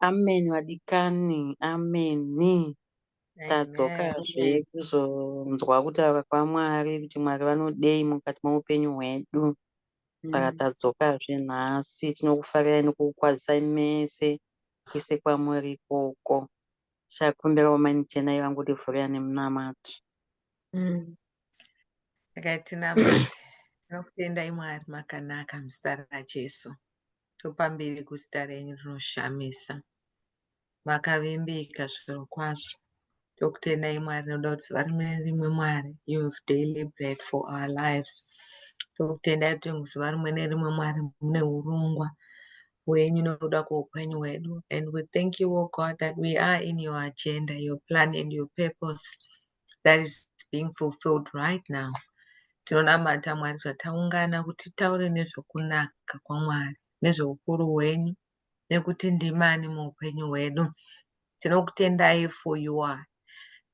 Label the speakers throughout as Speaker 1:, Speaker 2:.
Speaker 1: Amen vadikani, ameni. Tadzokazve kuzonzwa kutaura kwaMwari kuti Mwari vanodei mukati meupenyu hwedu. Saka tadzokazve nhasi, tinokufarirai nokukukwazisai mese kwese kwamuri ikoko. Tichakumbirawo Mai Chenai vangotivhurira nemunamato.
Speaker 2: Regai tinamate. Tinokutendai Mwari makanaka muzita raJesu. Topa mbiri kuzita renyu rinoshamisa. Makavimbika zvirokwazvo. Tokutendai Mwari nekuda kuti zuva rimwe nerimwe Mwari you have daily bread for our lives. Tokutendai kuti zuva rimwe nerimwe Mwari mune urongwa hwenyu nekuda kweupenyu hwedu. And we thank you, O God, that we are in your agenda, your plan and your purpose that is being fulfilled right now. Tinonamata Mwari zvataungana kuti titaure nezvekunaka kwaMwari, nezveukuru hwenyu, nekuti ndimani muupenyu hwedu. Tinokutendai for you are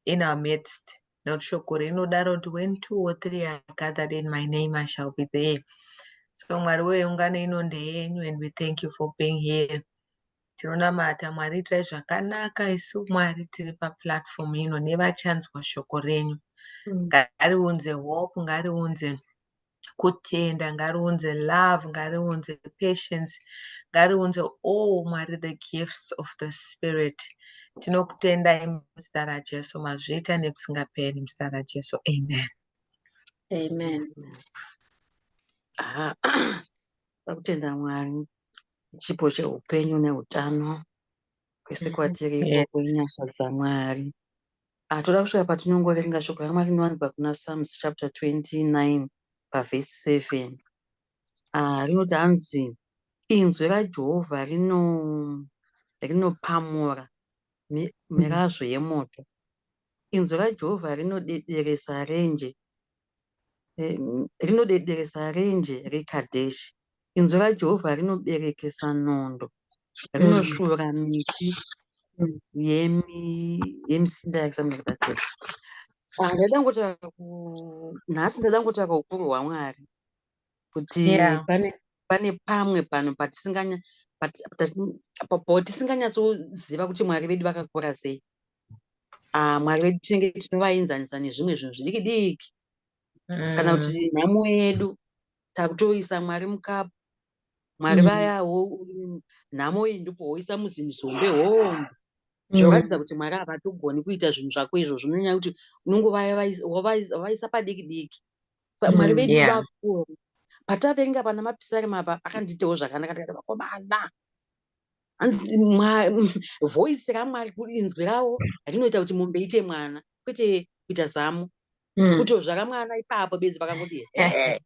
Speaker 2: in our midst. Nekuti shoko rinodaro kuti when two or three are gathered in my name, I shall be there. So Mwari weungano ino ndeyenyu and we thank you for being here. Tinonamata Mwari itai zvakanaka isu Mwari tiri paplatform ino nevachanzwa shoko renyu. Ngariunze hope, ngariunze kutenda, ngariunze love, ngariunze patience, ngariunze all Mwari the gifts of the spirit. Tinokutendai muzita raJesu, mazviita nekusingaperi muzita raJesu. Amen.
Speaker 3: Amen.
Speaker 1: Ah, pakutenda Mwari chipo cheupenyu neutano kwese kwatiri ikoko inyasha dzaMwari. Ah, toda kusvika patinongoverenga shoko raMwari rinowanikwa kuna Psalms chapter 29 pavhesi 7. Ah, rinoti hanzi inzwi raJehovha rinopamura mirazvo yemoto. Inzwi raJehovha rinodederesa renje, rinodederesa renje reKadheshi. Inzwi raJehovha rinoberekesa nondo, rinosvuura miti yemisindari, something like that. Ah, ndaida kungotaura nhasi ndaida kungotaura ukuru hwaMwari kuti pane pamwe pano patisinganyatsoziva kuti Mwari vedu vakakura sei. Ah, Mwari vedu tinenge tinovaenzanisa nezvimwe zvinhu zvidiki diki, kana kuti nhamo yedu takutoisa Mwari mukapu. Mwari vaya nhamo iyi ndipo woisa muzimzombe hombe, zvoratidza kuti Mwari havatogoni kuita zvinhu zvako izvozvo nonyaya yekuti unonge wavaisa padiki diki. Saka Mwari vedu vakuru. Pataverenga pana Mapisarema apa akandiitawo zvakanaka, ndikati vakomana, voice raMwari, inzwi ravo rinoita kuti mombe iite mwana, kwete kuita zamu. Kutozvara mwana ipapo bedzi vakangoti he,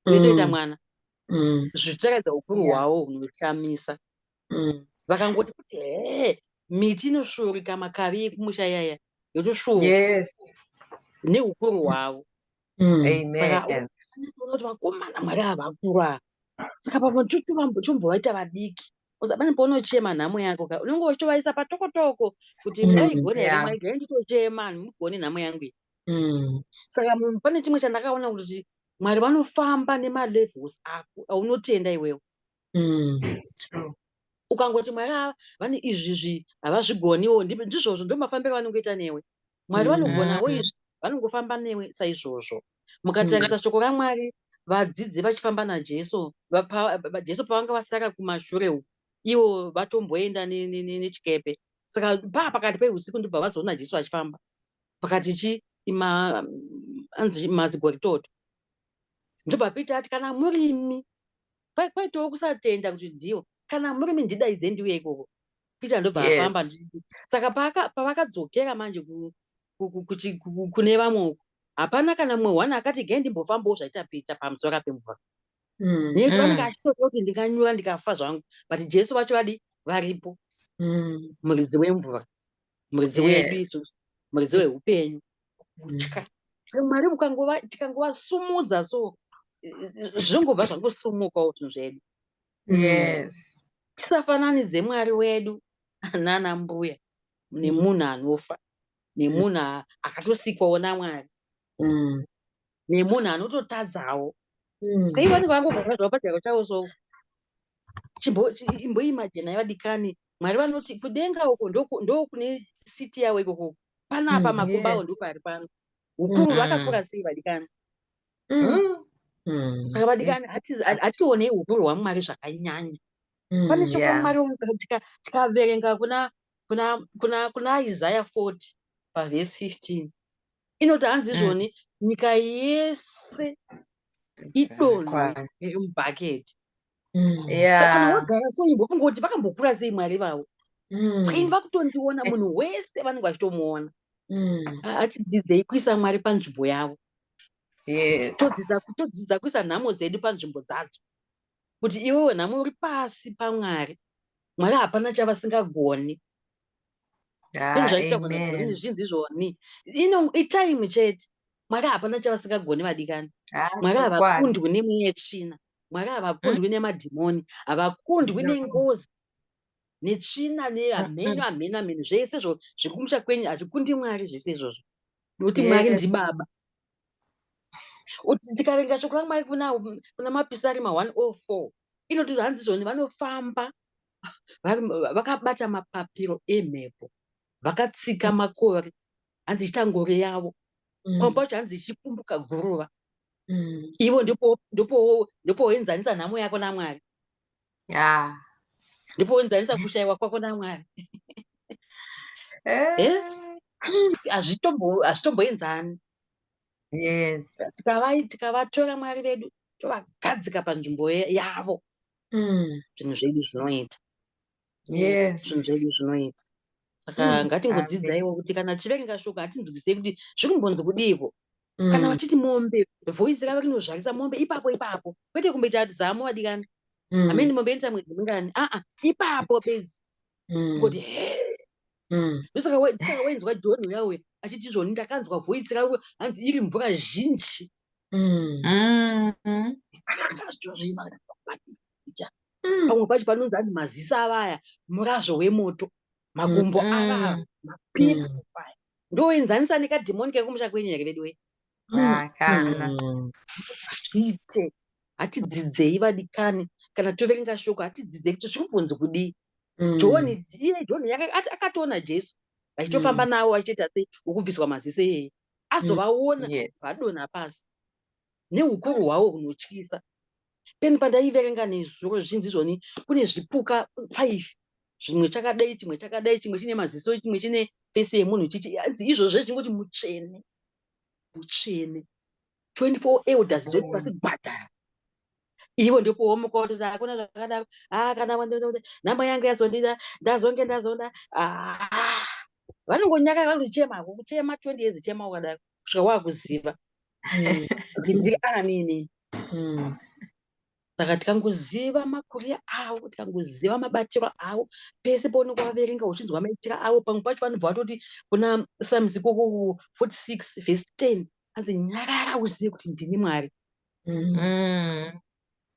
Speaker 1: yotoita mwana. Zvichiratidza ukuru hwavo hunoshamisa. Vakangoti kuti he, miti inosvuurika, makavi ekumusha iyaya yotosvuuka neukuru hwavo. Saka unoona kuti vakomana, Mwari ava vakuru ava. Saka pamwe chombovaita vadiki. Pane paunochema nhamo yako ka, unenge uchitovaisa patoko toko kuti mungaigona here? Mwari gai nditochema, mugone nhamo yangu iyi. Saka pane chimwe chandakaona kuti Mwari vanofamba nemalevels ako aunotenda iwewe. Ukangoti Mwari ava vane izvizvi havazvigoniwo, ndizvozvo ndo mafambiro avanongoita newe. Mwari vanogonawo izvi, vanongofamba newe saizvozvo. Mukatarisa shoko raMwari, vadzidzi vachifamba naJesu, Jesu pavanga vasara kumashure uku, ivo vatomboenda nechikepe. Saka paa pakati peusiku ndobva vazoona Jesu achifamba pakati chi anzi mazigoritoto. Ndobva Peter ati, "Kana murimi," kwaitawo kusatenda kuti ndiwo, "Kana murimi ndidaidze ndiuye ikoko." Peter ndobva afamba. Saka pavakadzokera manje kune vamwe uku, hapana kana mumwe one akati gai ndimbofambawo zvaita Peter pamusoro pemvura, nekuti vanenge achitoziva kuti ndinganyura ndikafa zvangu, but Jesu vacho vadi varipo, muridzi wemvura, muridzi wedu isusu, muridzi weupenyu. Kutya. Saka Mwari tikangovasumudza so, zvingobva zvangosumukawo zvinhu zvedu. Tisafananidze Mwari wedu nana mbuya nemunhu anofa, nemunhu akatosikwawo naMwari, nemunhu anototadzawo. Saka ivo vanenge vangogara zvavo pachigaro chavo so. Imboimajinai vadikani. Mwari vanoti kudenga uko ndokune siti yavo ikoko. Panapa makumba avo ndopari pano. Ukuru vakakura sei vadikani? Saka vadikani, hationei ukuru hwaMwari zvakanyanya. Pane shoko raMwari tikaverenga kuna Isaiah 40 pavhesi 15, inoti hanzi izvoni nyika yese idonhwe riri mubhaketi. Saka kana wagara so, imbofunga kuti vakambokura sei Mwari vavo. Saka ini vakutondiona, munhu wese vanenge vachitomuona. Hatidzidzei kuisa Mwari panzvimbo yavo. Todzidza kuisa nhamo dzedu panzvimbo dzadzo, kuti iwewe nhamo uri pasi paMwari. Mwari hapana chavasingagoni. Zvinhu zvachiitwa naDoreen zvinzi izvoni ino itime chete. Mwari hapana chavasingagoni, vadikani. Mwari havakundwi nemweya yetsvina. Mwari havakundwi nemadhimoni, havakundwi nengozi netsvina nehameno hameno hameno. Zvese zvo zviri kumusha kwenyu hazvikundi Mwari zvese izvozvo, nokuti Mwari ndibaba. Tikaverenga shoko raMwari kuna Mapisarima 104, inoti hanzi zvoni vanofamba vakabata mapapiro emhepo, vakatsika makore, hanzi ichitangore yavo. Pamwe pacho hanzi ichipumbuka guruva. Ivo ndopoenzanisa nhamo yako naMwari, ndopoenzanisa kushayiwa kwako naMwari. Hazvitomboenzani. Tikavatora Mwari vedu, tovagadzika panzvimbo yavo, zvinhu zvedu zvinoita. Zvinhu zvedu zvinoita. Saka ngatingodzidzaiwo kuti kana tichiverenga shoko, hatinzwisei kuti zviri kumbonzi kudiiko. Kana vachiti mombe, voice ravo rinozvarisa mombe ipapo ipapo, kwete kumboita zamo, vadikani. Hameni mombe inoita mwedzi mingani? Aa, ipapo bedzi kungoti he. Ndosaka wainzwa John uya uya achiti izvoni ndakanzwa voice ravo, hanzi iri mvura zhinji. Akazvima. Pamwe pacho panonzi hanzi maziso avaya murazvo wemoto, makumbo avava mapira fire. Ndoenzanisa nekadhimoni kekumusha kwenyu here, vedu wee?
Speaker 2: Kana.
Speaker 1: Zviite. Hatidzidzei, vadikani. Kana toverenga shoko, hatidzidzei kuti zviri kumbonzi kudii. John, iye John akatoona Jesu vachitofamba navo, vachitoita sei, wokubviswa maziso iyeye azovaona vadonha pasi neukuru hwavo hunotyisa. Peni pandaiverenga nezuro, zvichinzi izvoni kune zvipuka 5, zvimwe chakadai, chimwe chakadai, chimwe chine maziso, chimwe chine face yemunhu, chichi hanzi izvozvo zvingoti mutsvene, mutsvene. 24 elders dzoti pasi gwada. Ivo ndopowomuka wototi hakuna zvakadaro. Ah, kana nhamo yangu yazondida, ndazonge ndazonda. Ah, vanongonyarara, vanochema kuchema 20 years, chema wakadaro kusvika waakuziva kuti ndiri ani inini. Saka tikangoziva makuriro avo, tikangoziva mabatiro avo, pese paunenge waverenga uchinzwa maitiro avo, pamwe pacho vanobva vatoti kuna Psalms ikoko 46 vhesi 10, hanzi nyarara uzive kuti ndini Mwari.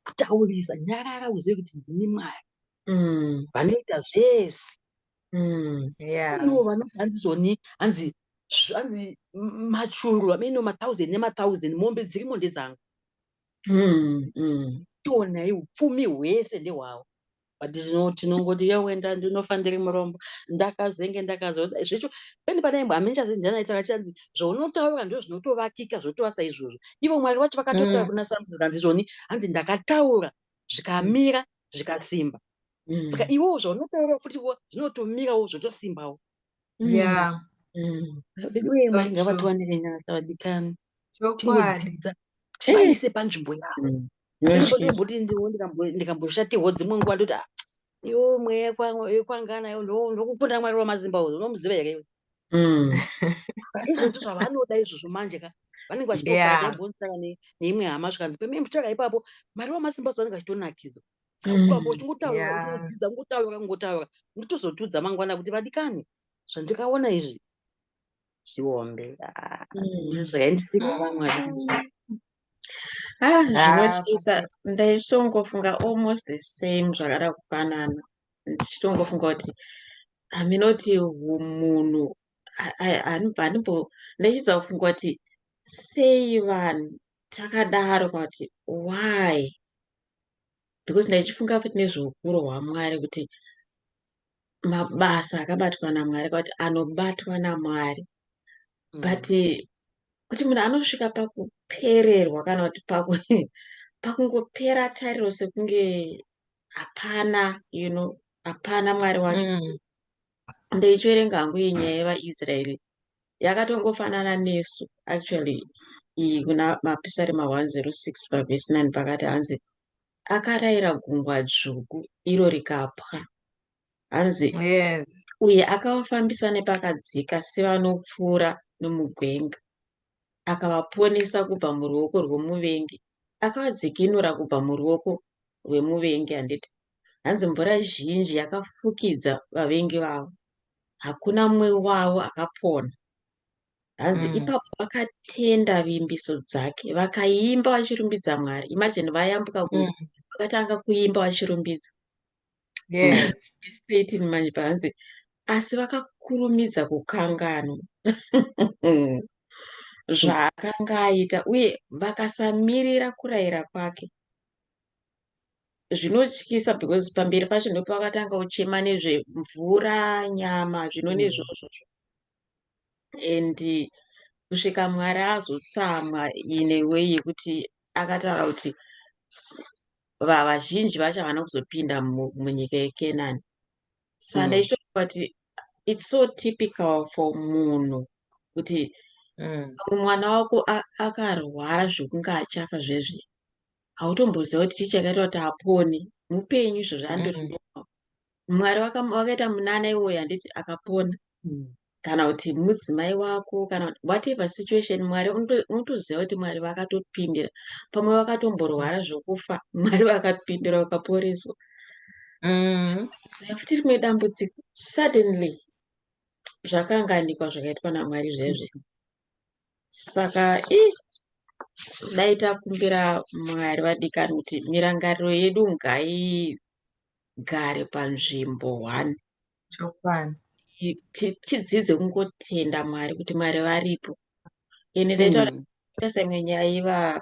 Speaker 1: Kutaurisa, nyarara uzive kuti ndini Mwari vanoita zvese. Ivo vanoti hanzi zvoni hanzi machuru ameno mathousand nemathousand mombe dzirimo ndedzangu. Tionai upfumi hwese ndehwavo, but tinongoti yewenda ndinofa ndiri murombo, ndakazenge ndakazoda zvecho. Pene pane hamenichazendanaita vachanzi zvaunotaura ndo zvinotovakika, zvotova saizvozvo. Ivo Mwari vacho vakatotaura kuna Psalms, zvikanzi zvoni hanzi ndakataura zvikamira zvikasimba. Saka iwowo zvaunotaura futiwo zvinotomirawo zvotosimbawo. Veduwe, Mwari ngavatiwanire nyasha, vadikani. Tingodzidza tivaise panzvimbo yavo. Ndomboti ndikamboshatirwa dzimwe nguva, ndoti, "Ah, iwo mweya yekwangana ndokukunda Mwari wamasimba uzo, unomuziva here iwe?" Izvozvo zvavanoda izvozvo manje ka vanenge vachitofara. Taimbonzwisana neimwe hama, zvikanzi pemene muchitaura ipapo Mwari wamasimba uzo vanenge vachitonakidzwa. Saka ukaramba uchingotaura, uchingodzidza kungotaura, kungotaura, ndotozotudza mangwana kuti vadikani, zvandikaona izvi zviombe. Ah, zvakaindisirwa vaMwari.
Speaker 3: Ah, zvinotyisa. Ndaitongofunga almost the same, zvakada kufanana, ndichitongofunga kuti haminoti munhu handimbo ndaichidza kufunga kuti sei vanhu takadaro, kuti why, because ndaichifunga futi nezveukuru hwaMwari kuti Mabasa akabatwa naMwari, kana kuti anobatwa naMwari. But kuti munhu anosvika pakupererwa kana kuti pakungopera tariro, sekunge hapana hapana Mwari wacho. Ndeichiverenga hangu iyi nyaya yevaIsraeri, yakatongofanana nesu actually. Iyi kuna Mapisarema 106 pavhesi 9, pakati hanzi, "Akarayira Gungwa Dzvuku, iro rikapwa," hanzi, "uye akavafambisa nepakadzika sevanopfuura nomugwenga. Akavaponesa kubva muruoko rwomuvengi, akavadzikinura kubva muruoko rwemuvengi," handiti? Hanzi, "Mvura zhinji yakafukidza vavengi vavo, hakuna mumwe wavo akapona." Hanzi, "Ipapo vakatenda vimbiso dzake, vakaimba vachirumbidza Mwari." Imagine, vayambuka gungwa, vakatanga kuimba vachirumbidza. 13 manje pahanzi, "Asi vakakurumidza kukanganwa zvaakanga aita uye vakasamirira kurayira kwake." Zvinotyisa, because pamberi pacho ndopavakatanga kuchema nezvemvura, nyama, zvino nezvozvo, and kusvika Mwari azotsamwa in a way yekuti akataura kuti vazhinji vacho havana kuzopinda munyika yeKenani. Saka ndaichitofunga kuti it's so typical for munhu kuti mwana wako akarwara zvekunge achafa zvezve, hautomboziva kuti chii chakaita kuti apone. Mupenyu izvozvo, andori normal. Mwari vakaita munana iwoyo, handiti? Akapona. Kana kuti mudzimai wako, kana whatever situation, Mwari, unotoziva kuti Mwari vakatopindira. Pamwe vakatomborwara zvokufa, Mwari vakapindira, vakaporeswa. Futi rimwe dambudziko, suddenly zvakanganikwa zvakaitwa naMwari zvezve. Saka i dai takumbira Mwari, vadikani, kuti mirangariro yedu ngaigare panzvimbo one.
Speaker 2: Chokwadi.
Speaker 3: Tidzidze kungotenda Mwari kuti Mwari varipo. Ende ndaitaura semwe nyaya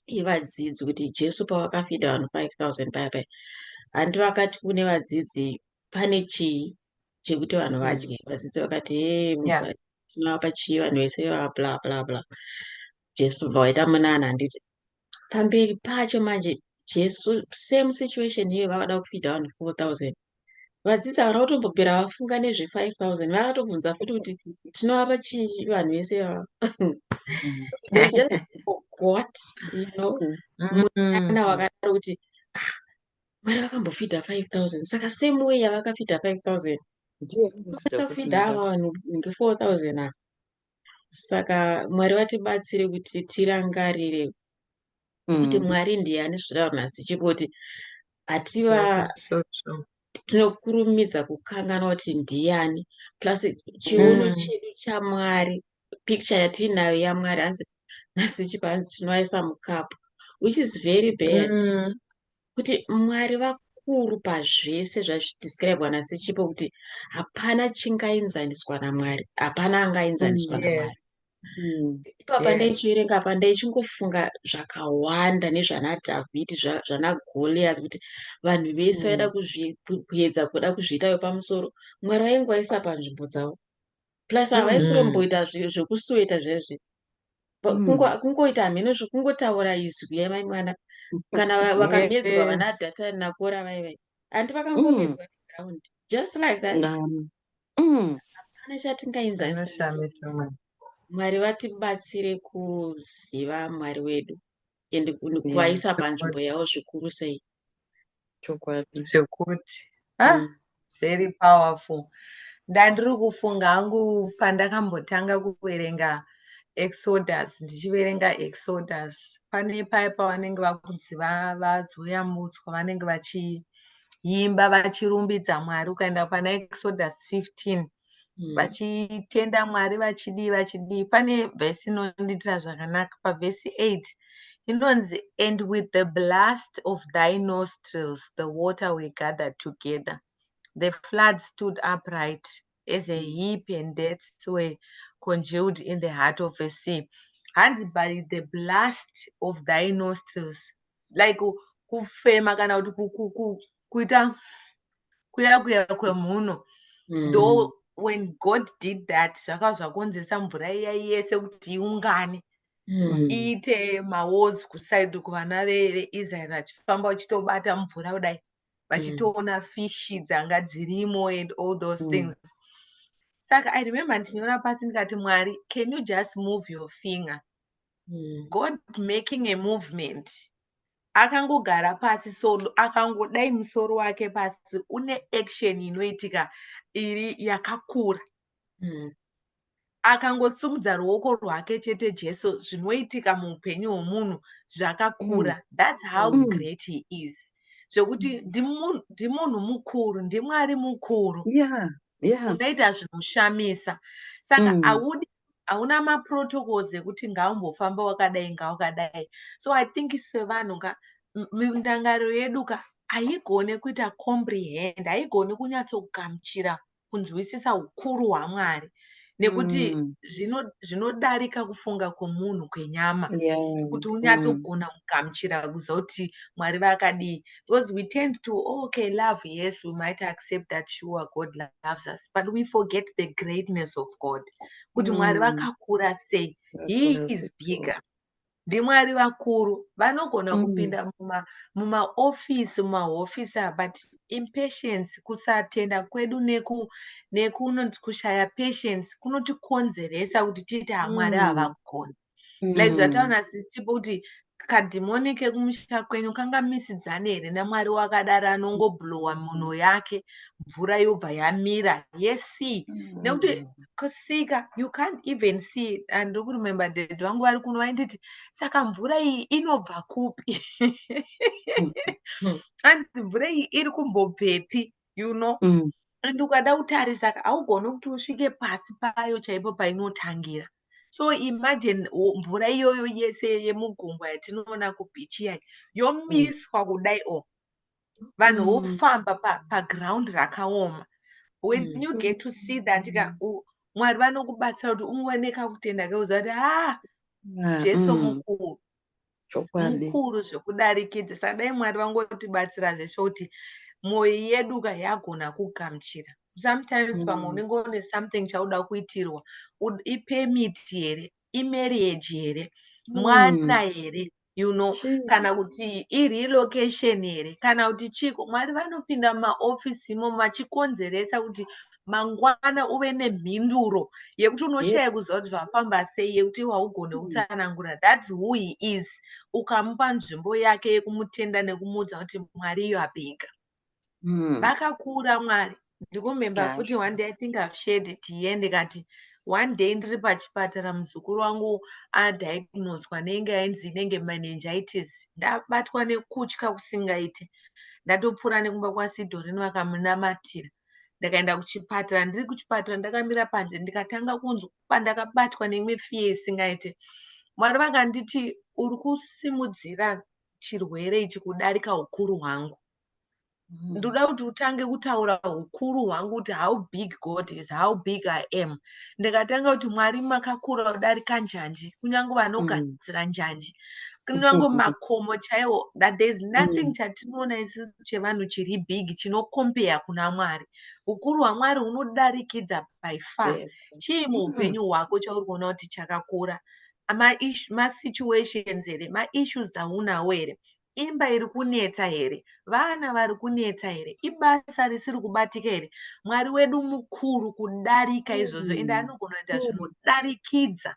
Speaker 3: yevadzidzi, kuti Jesu pavakafidha vanhu 5000 paya paya, handi vakati kune vadzidzi, "Pane chii chekuti vanhu vadye?" Vadzidzi vakati, "He, tinovapa chii vanhu vese vava?" Bla bla bla. Jesu bva waita munana, handiti? Pamberi pacho manje, Jesu, same situation iyoyo, vavada kufidha vanhu 4000. Vadzidzi havana kutombobvira vafunga nezve5000. Vakatobvunza futi kuti, "Tinovapa chii vanhu vese vava?" They just forgot munana wakadaro kuti, "Ah, Mwari vakambofidha 5000, saka same way yavakafidha 5000,
Speaker 1: Ndiyo
Speaker 3: kufidha ava vanhu nge4000 ava." Saka Mwari vatibatsire kuti tirangarire kuti Mwari ndiani. Zvitaura nhasi chipo kuti hativa
Speaker 2: That is so true.
Speaker 3: Tinokurumidza kukanganwa kuti ndiani. Plus chiono chedu chaMwari, picture yatiinayo yaMwari, hanzi nhasi chipo, hanzi tinovaisa mukapu, which is very bad, kuti Mwari vakuru pazvese zvazvidescribwa nhasi chipo, kuti hapana chingaenzaniswa naMwari, hapana angaenzaniswa naMwari. Ipapa ndaichiverenga apa, ndaichingofunga zvakawanda nezvanaDhavhidhi, zvanaGoliath, kuti vanhu vese vaida kuedza kuda kuzviita vepamusoro, Mwari vaingovaisa panzvimbo dzavo. Plus havaisiromboita zvekusweta zvezve. Kungoita hameno zvekungotaura izwi yamai mwana, kana vakamedzwa vana Dhatani naKora vaivai, handi vakangomedzwa neground just like that? Hapana chatingaenzanisa.
Speaker 2: Anoshamisa Mwari.
Speaker 3: Mwari vatibatsire kuziva Mwari wedu and kuvaisa panzvimbo yavo zvikuru sei.
Speaker 1: Chokwadi.
Speaker 2: Zvekuti, ah, very powerful. Ndandiri kufunga hangu pandakambotanga kuverenga Exodus, ndichiverenga Exodus, pane paya pavanenge vakunzi vazoyambutswa, vanenge vachiimba vachirumbidza Mwari. Ukaenda pana Exodus 15, vachitenda Mwari, vachidii vachidii, pane vhesi inondiitira zvakanaka, pavhesi 8, inonzi, "And with the blast of thy nostrils the water were gathered together, the flood stood upright as a heap, and depths were congealed in the heart of the sea." Hanzi, "By the blast of thy nostrils," like kufema kana kuti kuita Kuya kuya kwemhuno. Ndo when God did that, zvakava zvakonzeresa mvura iya yese kuti iungane, iite mawalls kuside kuvana veIsraeri, vachifamba vachitobata mvura kudai, vachitoona fishi dzanga dzirimo and all those things. Saka I remember ndichinyora pasi ndikati, "Mwari, can you just move your finger?" God making a movement, akangogara pasi, so akangodai musoro wake pasi, une action inoitika iri yakakura. Akangosimudza ruoko rwake chete, Jesu, zvinoitika muupenyu hwomunhu zvakakura. That's how great he is, zvekuti ndimunhu mukuru, ndiMwari mukuru unoita zvinoshamisa. Saka haudi, hauna maprotocols ekuti ngaumbofamba wakadai, ngawakadai. So I think sevanhu ka, mindangariro yedu ka haigone kuita comprehend, haigoni kunyatsogamuchira, kunzwisisa ukuru hwaMwari, nekuti zvinodarika kufunga kwomunhu kwenyama kuti unyatsogona kugamuchira, kuziva kuti Mwari vakadii, because we tend to, oh, okay, love, yes, we might accept that, sure, God loves us, but we forget the greatness of God, kuti Mwari vakakura sei. He
Speaker 1: Vakakura
Speaker 2: is
Speaker 1: sei.
Speaker 2: bigger. NdiMwari vakuru, vanogona kupinda mumaofisi, mumahofisi, but impatience, kusatenda kwedu nekunonzi kushaya patience kunotikonzeresa kuti tiite, "Ha, Mwari havagoni." Like zvataura sisi Chipo kuti kadhimoni kekumusha kwenyu kangamisidzane here naMwari wakadaro, anongobhulowa mhuno yake, mvura yobva yamira yesea? Nekuti kusika, you can't even see. And ndiri kuremember daddy vangu vari kuno vainditi, "Saka mvura iyi inobva kupi?" Anzi, "Mvura iyi iri kumbobvepi?" And ukada kutarisa, haugoni kuti usvike pasi payo chaipo painotangira. So imagine mvura iyoyo yese yemugungwa yatinoona kubeach iyai yomiswa kudai, o vanhu vofamba paground rakaoma. When you get to see that ka, Mwari vanokubatsira kuti uone kakutenda keuziva kuti, ha, Jesu mukuru.
Speaker 1: Chokwadi.
Speaker 2: Mukuru zvekudarikidza. Saka dai Mwari vangotibatsira zveshe kuti mwoyo yedu ka yagona kugamuchira. Sometimes pamwe unenge une something chauda kuitirwa, ipermit here, imarriage here, mwana here,
Speaker 1: Chii?
Speaker 2: kana kuti irelocation here, kana kuti chiko. Mwari vanopinda mumaofisi imomo vachikonzeresa kuti mangwana uve nemhinduro yekuti unoshaya kuziva kuti zvafamba sei, yekuti haugone kutsanangura. That's who he is. Ukamupa nzvimbo yake yekumutenda nekumuudza kuti, "Mwari, you are big." Vakakura Mwari. Ndikuremember futi one day, I think I've shared it here, ndikati one day ndiri pachipatara, muzukuru wangu adiagnoswa nenge yainzi inenge meningitis. Ndabatwa nekutya kusingaite. Ndatopfuura nekumba kwaSidhorini, vakamunamatira. Ndakaenda kuchipatara. Ndiri kuchipatara, ndakamira panze, ndikatanga kunzwa pandakabatwa neimwe fear isingaite. Mwari vakanditi, "Uri kusimudzira chirwere ichi kudarika ukuru hwangu. Ndoda kuti utange kutaura ukuru hwangu, kuti how big God is, how big I am." Ndikatanga kuti, "Mwari, makakura kudarika njanji, kunyange vanogadzira njanji, kunyange makomo chaiwo," that there is nothing chatinoona isusu chevanhu chiri big chinocompare kuna Mwari. Ukuru hwaMwari hunodarikidza by far. Chii muupenyu hwako chauri kuona kuti chakakura? Masituations here? Maissues aunawo here? Imba iri kunetsa here? Vana vari kunetsa here? Ibasa risiri kubatika here? Mwari wedu mukuru kudarika izvozvo, ende anogona kuita zvinodarikidza.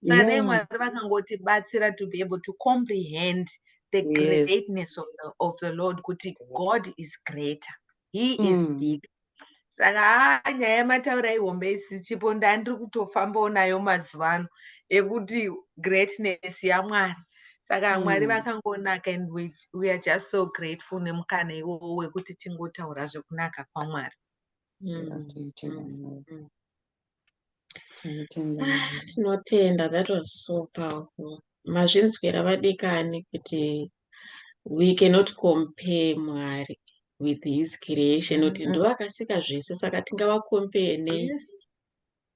Speaker 2: Saka dai Mwari vakangotibatsira to be able to comprehend the greatness of the Lord, kuti God is greater, he is big. Saka haa, nyaya yamataura ihombe, isi Chipo, ndandiri kutofambawo nayo mazuva ano, ekuti greatness yaMwari. Saka Mwari vakangonaka, and we are just so grateful nemukana iwowo wekuti tingotaura zvekunaka kwaMwari.
Speaker 1: Yeah, tinotenda Mwari. Tinotenda
Speaker 3: Ah,
Speaker 1: Mwari.
Speaker 3: Tinotenda. That was so powerful. Mazvinzwira, vadikani, kuti we cannot compare Mwari with his creation, kuti ndovakasika zvese, saka tingavacompare nei?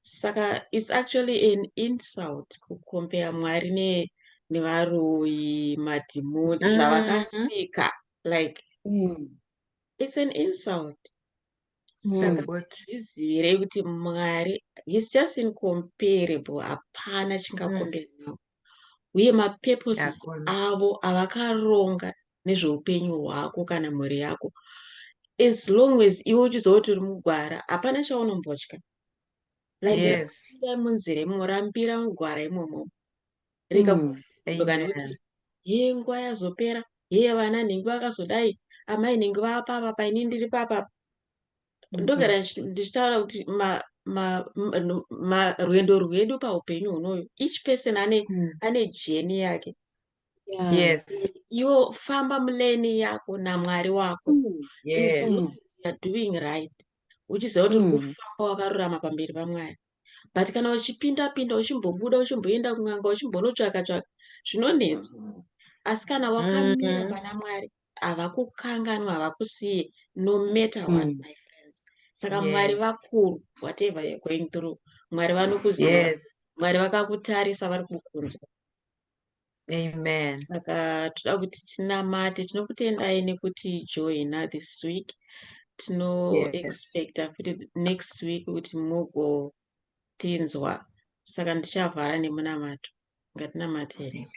Speaker 3: Saka it's actually an insult kucompare Mwari nevaroyi, madhimoni, zvavakasika. Like, it's an insult. Saka
Speaker 2: Good.
Speaker 3: zvizivirei kuti Mwari is just incomparable, hapana chingacompare navo. Uye mapurposes
Speaker 2: Hakuna.
Speaker 3: avo avakaronga nezveupenyu hwako kana mhuri yako, as long as iwe uchiziva kuti uri mugwara, hapana chaunombotya. Like, rambira munzira imomo, rambira mugwara imomo. Rikakuka nekuti ye nguva yazopera, ye vana nhingi vakazodai, amai nhingi vaapapa, paini ndiri papa. Ndogara ndichitaura kuti rwendo rwedu paupenyu hunoyu, each person ane ane journey yake. Iwo famba mulane yako naMwari wako. As long as you are doing right, uchiziva kuti uri kufamba wakarurama pamberi paMwari. But kana uchipinda pinda, uchimbobuda, uchimboenda kun'anga, uchimbonotsvaka tsvaka, zvinonetsa. Asi kana wakamira pana Mwari, havakukanganwa, havakusiye, no matter what, my friends. Saka Mwari vakuru. Whatever you're going through, Mwari vanokuziva. Mwari vakakutarisa, vari kukunzwa.
Speaker 2: Amen.
Speaker 3: Saka toda kuti tinamate. Tinokutendai nekuti joina this week. Tinoexpecta futi next week kuti mugotinzwa. Saka ndichavhara nemunamato. Ngatinamatei.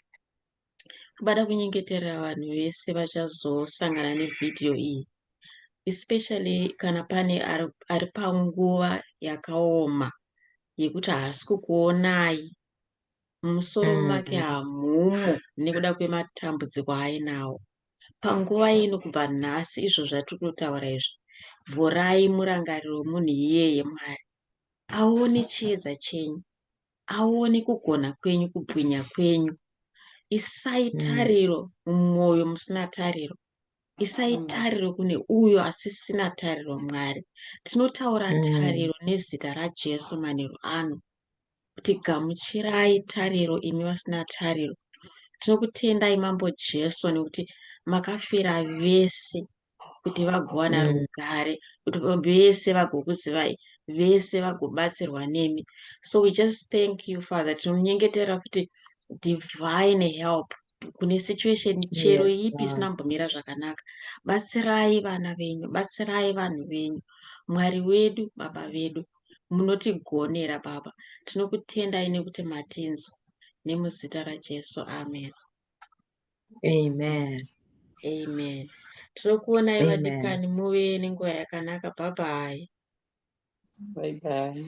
Speaker 3: Kubada kunyengeterera vanhu vese vachazosangana nevhidhiyo iyi, especially kana pane ari panguva yakaoma yekuti haasi kukuonai, mumusoro make hamumo nekuda kwematambudziko aainawo panguva ino. Kubva nhasi, izvo zvatiri kutaura izvi, vhurai murangariro wemunhu iyeye, Mwari, aone chiedza chenyu, aone kugona kwenyu, kubwinya kwenyu. Isai tariro mumwoyo musina tariro. Isai tariro kune uyo asisina tariro. Mwari, tinotaura tariro nezita raJesu manheru ano, kuti gamuchirai tariro, imi vasina tariro. Tinokutendai, Mambo Jesu, nekuti makafira vese kuti vagowana rugare, kuti vese vagokuzivai, vese vagobatsirwa nemi. So we just thank you, Father. Tinonyengetera kuti divine help kune situation chero ipi isina kumbomira zvakanaka. Batsirai vana venyu, batsirai vanhu venyu, Mwari wedu, Baba vedu. Munotigonera, Baba. Tinokutendai nekuti matinzwa. Nemuzita raJesu, amen.
Speaker 2: Amen.
Speaker 3: Amen. Tinokuonai,
Speaker 2: Amen.
Speaker 3: vadikani. Muve nenguva yakanaka. Bye bye.
Speaker 1: Bye bye.